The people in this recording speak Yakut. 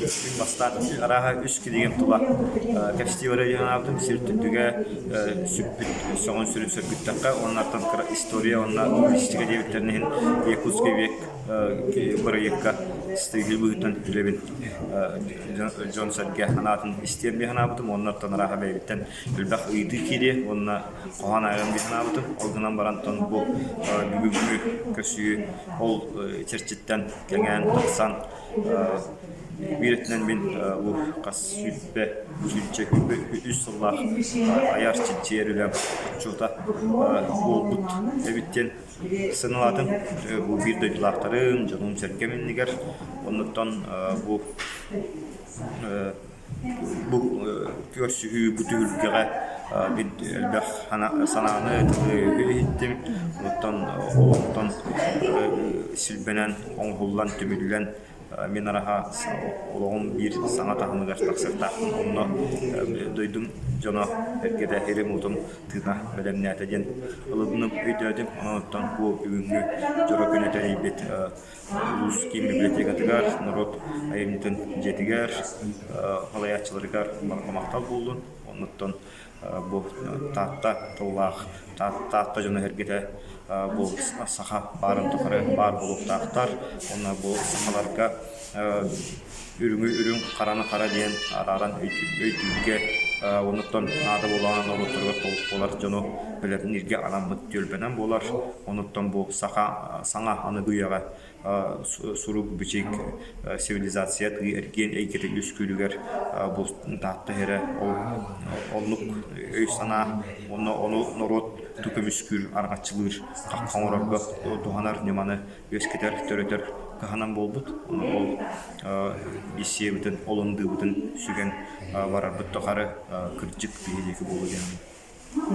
Мин бастаан арааһа үс кинигэм тула кэпсэтии барыа диэн санаабытым. Сир түннүгэ сүппүт сөҕүн сүрүн сөргүттэххэ уонна кыра история уонна публицистика диэбиттэрин иһин Якутский век бырайыакка стыгы быһыытынан үлэбин дьон-сэргэ санаатын истиэм дии санаабытым уонна оттон арааһа бэйэбиттэн элбэх ыйытыы киириэ уонна хоһоон ааҕыам дии санаабытым. Ол гынан баран оттон бу бүгүҥҥү көрсүһүү ол чэрчиттэн кэҥээн тахсан биир өттүнэн мин бу хас 20 сүүрчэ үс сыллаах айар чинчийэр үлэм отчуота буолбут эбит диэн сыаналаатым. Бу биир дойдулаахтарым, дьонум-сэргэм иннигэр. Оннуттан бу Бу көрсүһүү бу түһүлгэҕэ мин элбэх санааны иһиттим. Оттон олохтон силбэнэн, оҥоһуллан, түмүллэн мин араһа олоҕум биир саҥа таһымыгар тахсыахтаахпын. Онно дойдум дьоно эргэтэ сирим-уотум тыына бэлэмнээтэ диэн ылынным, өйдөөтүм. Онон бу бүгүҥҥү дьоро күнү тэрийбит улуус киин библиотекатыгар, норуот айымньытын дьиэтигэр, салайааччыларыгар барҕа махтал буоллун. Оннуттан бу Таатта тыллаах Таатта дьоно-сэргэтэ бу саха баарын тухары баар буолуохтаахтар. Уонна бу сахаларга үрүҥү үрүҥ, хараны хара диэн арааран өйдүүргэ оннуттан наада буолан норуоттарыгар толук буолар дьону бэлэмнииргэ анаммыт түөлбэнэн буолар. Онуттан бу саха саҥа аныгы үйэҕэ сурук-бичик цивилизация тыы эргиэн эйгэтэ үөскүүрүгэр бу Таатта иһэрэ ол оннук өй-санаа уонна ону норуот көмүскүүр, араҥаччылыыр, хахха оҥорорго туһанар ньыманы үөскэтэр, төрөтөр кыһанан буолбут. Ону ол иссиэбитин, ол ындыыбытын сүгэн барарбыт тухары кырдьык биһи диэки буолуо диэн.